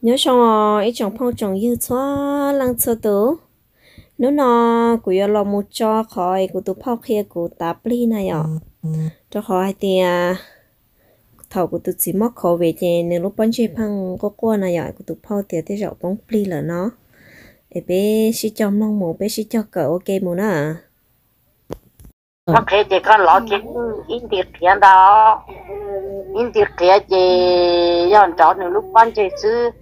Nyob zoo os ib tsoom phooj tsoom ywg txhua leej txhua tus. Hnub no kuv yuav los mus tso qhov es kuv tus phauj qhia kuv tav plig na yom. Rau qhov hais tias thaum kuv tus txiv mob covid ces nws lub pob ntseg pheej quaj quaj na yom, kuv tus phauj tias tej zaum poob plig lawm no. Es peb sib cog mloog mus, peb sib cog kawm ua ke mus na. Koj qhia ces koj lov kiag ib nti qhiav ntag. Ib nti qhiav ces yog nrov nws lub pob ntseg xwb,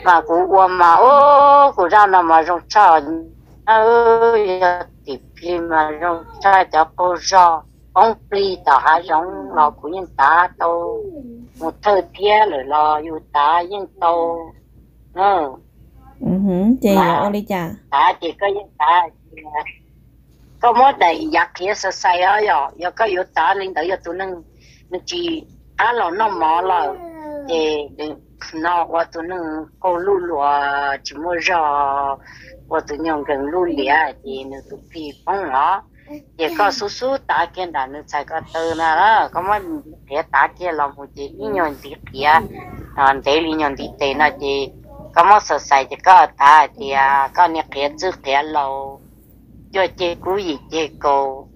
mas kuv ua mas ub, kuv zaj no mas zoo tshaj. Yog tim plig mas zoo tshaj cov qaug zog, poob plig tom hav zoov los kuv yeej tav tau. Mus thawj thiab lawm los yus tav yeej tau. Ces ua li cas? Tav ces koj yeej tav tias koj muab daim yav qhiav xais xais os, yog, yog koj yuav tav li ntawd yog tus neeg nws tsis qab los noj mov lawm, ces no ua tus neeg qaug luj luas tsis muaj zog, ua tus nyuag nkees luj liam ces nws tus plig poob os. Ces koj xub xub tav kiag nram nws txhais ko taw na, koj muab qhiav tav kiag los mus ces ib nyuag ntiv qhiav ntev li nyuag ntiv tes no ces koj muab xaws xais ces koj tav hais tias koj niag qhiav txwj qhiav laus cuaj ceg kub yim ceg kaus,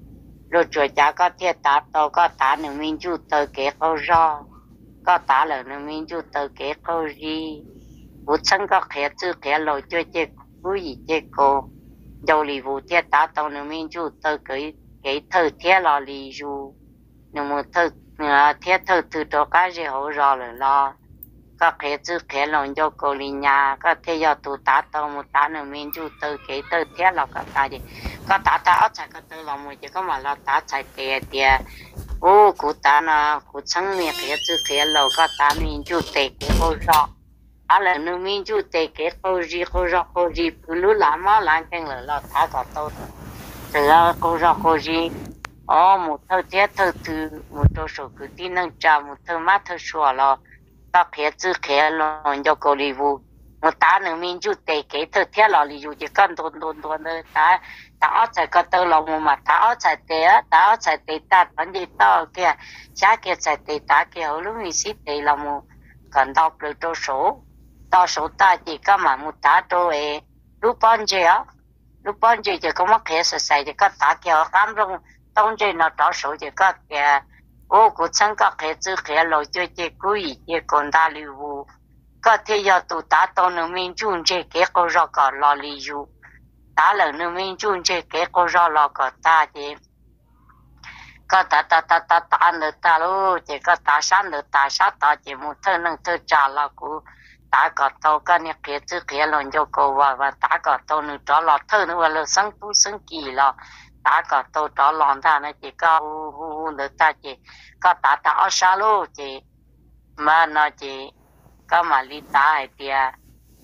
luag tsuas cav koj thiaj tav tau, koj tav nws me ntsuj taw kev qaug zog, koj tav lawm nws me ntsuj taw kev qaug zis, kuv txheeb koj qhiav txwj qhiav laus cuaj ceg kub yim ceg kaus, ncau li vus thiaj tav tau nws me ntsuj taw kev thawj thiab los li zus, nws mus thawj thiab thawj thw rau qab zej hauv zos lawm los koj qhiav txwj qhiav laus ncau kaus li nyas koj thiaj yog tus tav tau mus tav nws me ntsuj taw kev thawj thiab los kom tas ces koj tav tag ob txhais ko taw los mus ces koj mam los tav txhais tes hais tias ub, kuv tav no kuv txheeb me qhiav txwj qhiav laus, koj tav me ntsuj tes kev qaug zog. Tav lawm nws me ntsuj tes kev qaug zis qaug zog qaug zis pw lub lav mob lav nkeeg lawm los tav kom tau, txawm qaug zog qaug zis, o, mus thawj thiab thawj thw mus rau saum kwv tij neej tsa, mus thawj mab thawj suav los koj qhiav txwj qhiav laus ncau kaus li vus, mus tav nws me ntsuj tes kev thawj thiab los li yus ces koj ntuas ntuas ntuas ntawd tav, tav ob txhais ko taw los mus mas tav ob txhais tes, tav ob txhais tes tag thov nce toj kiag, xyab kiag txhais tes tav kiag hauv lub me xib tes los mus kom nto plaws rau saud. Nto saud tag ces koj mam mus tav rau lub pob ntseg os. Lub pob ntseg ces koj muab qhiav xaws xais ces koj tav kiag hauv qab nplooj taub ntseg no rov saud ces koj tias ub, kuv txheeb koj qhiav txwj qhiav laus cuaj ceg kub yim ceg kaus ntag li vus, koj thiaj yog tus tav tau nws me ntsuj ntseg kev qaug zog kom los li yus. Tav lawm nws me ntsuj ntseg kev qaug zog los kom tag ces koj tav tav tav tav tav ntawd tag lauj ces koj tav sab ntawd tas sab tod ces mus thawj neej thawj tsa los kuv tav kom tau, koj niag qhiav txwj qhiav laus ncau kaus vos mas tav kom tau nws rov los, thawj nws ua lawv xeeb tub xeeb kis los tav kom tau rov los ntag no ces koj hu hu hu ntawd tag ces koj tav tag ob sab lauj ces mas no ces koj mam li tav hais tias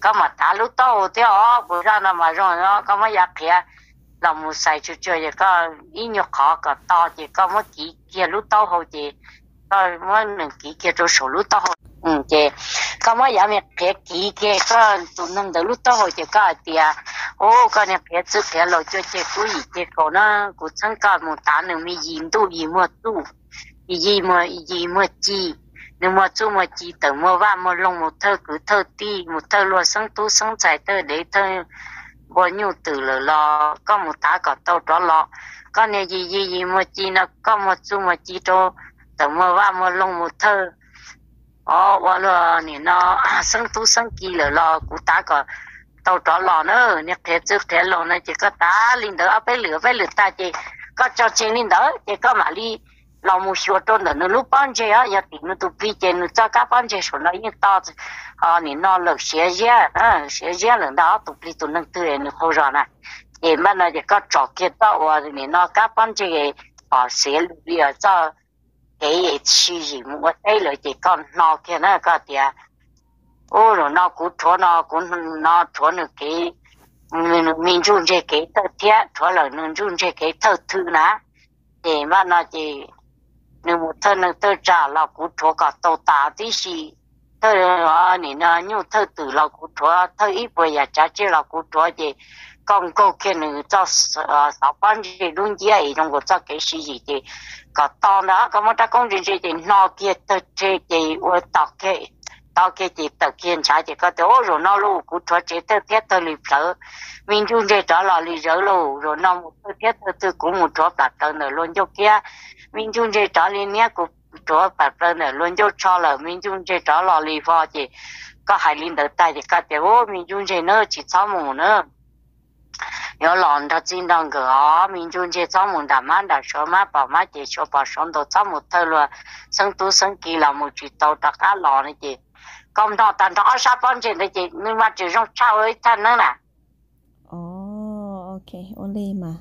koj mam tav lub taub hau thiab os, kuv zaj no mas zoo os, koj muab yav qhiav los mus xais tsuag tsuag ces koj ib nyuag qhov kom to ces koj muab kiv kiag lub taub hau ces koj muab nws kiv kiag rau saum lub taub hau ces koj muab yav me qhiav kiv kiag koj tus neeg ntawd lub taub hau ces koj hais tias ub, koj niag qhiav txwj qhiav laus cuaj ceg kub yim ceg kaus na, kuv txheeb koj mus tav nws me yim ntuj yim muag txuj, yim muag ci, nws muag txuj muag ci tawm muag vaj muag loog mus thawj kwv thawj tij mus thawj luag xeeb tub xeeb ntxhais thawj dev thawj npua nyuj twm lawm los koj mus tav kom tau rov los. Koj niag yim yim yim muag ci no koj muag txuj muag ci rau tawm muag vaj muag loog mus thawj o ua luag nim no xeeb tub xeeb kis lawm los kuv tav kom tau rov los na, niag qhiav txwj qhiav laus no ces koj tav li ntawd ob peb lwm ob peb lwm tag ces koj tso tseg li ntawd ces koj mam li los mus xyuas rau ntawm nws lub pob ntseg os, yog tim nws tus plig ces nws txoj kab pob ntseg saum no yeej to nim no lawm siav ziab, siav ziab lawm ntag, ob tus plig tus neeg twg nws qaug zog na. Ces npaj no ces koj tsom kiag txoj uas nim no kab pob ntseg pom xiav lug li txoj kev sib zim mus ua teb lawm ces koj hno kiag na koj tias ub, zaum no kuv rhuav no kuv no rhuav nws kev, nws me ntsuj ntseg kev thawj thiab rhuav lawm nws ntsuj ntseg kev thawj thwm na. Ces npaj no ces nws mus thawj neeg thawj tsa los kuv rhuav kom tau tas tib si, thawj nim no nyuj thawj twm los kuv rhuav, thawj ib puas yam tsav tsiaj los kuv rhuav ces koj nkaug kiag nws txoj xov pob ntseg dub nciab es zoo nkaus txoj kev sib zim ces kom to ntag, koj muab rab koob ntse ntse ces hno kiag tawg rhe ces ua tom kiag tau kiag ces tawm kiag ntshav ces koj tias, Ub, zaum no los kuv rhuav tsev tawg thiab tawg li plawv, me ntsuj ntseg rov los li zawv lauj. Zaum no mus tawg thiab tawg twg, kuv mus rhuav pam plaws ntawm luag ncauj kiab, me ntsuj ntseg rov li niab, kuv rhuav pam plaws ntawm luag ncauj tsho lawm, me ntsuj ntseg rov los li vog. Ces koj hais li ntawd tag ces koj tias, Ub, me ntsuj ntseg na, tsis txhob mus na, yuav los nrog txij nrog nkawm os, me ntsuj ntseg txhob mus nram mab nram suav, mab pom mab ces suav pom suav ntaus, txhob mus thawj luag xeeb tub xeeb ki los mus tsis tau rov qab los no. Ces koj mloog tag nrho ob sab pob ntseg ntawd ces nws mas tseem zoo tshaj ua ib thaj neeb na. Ua li mas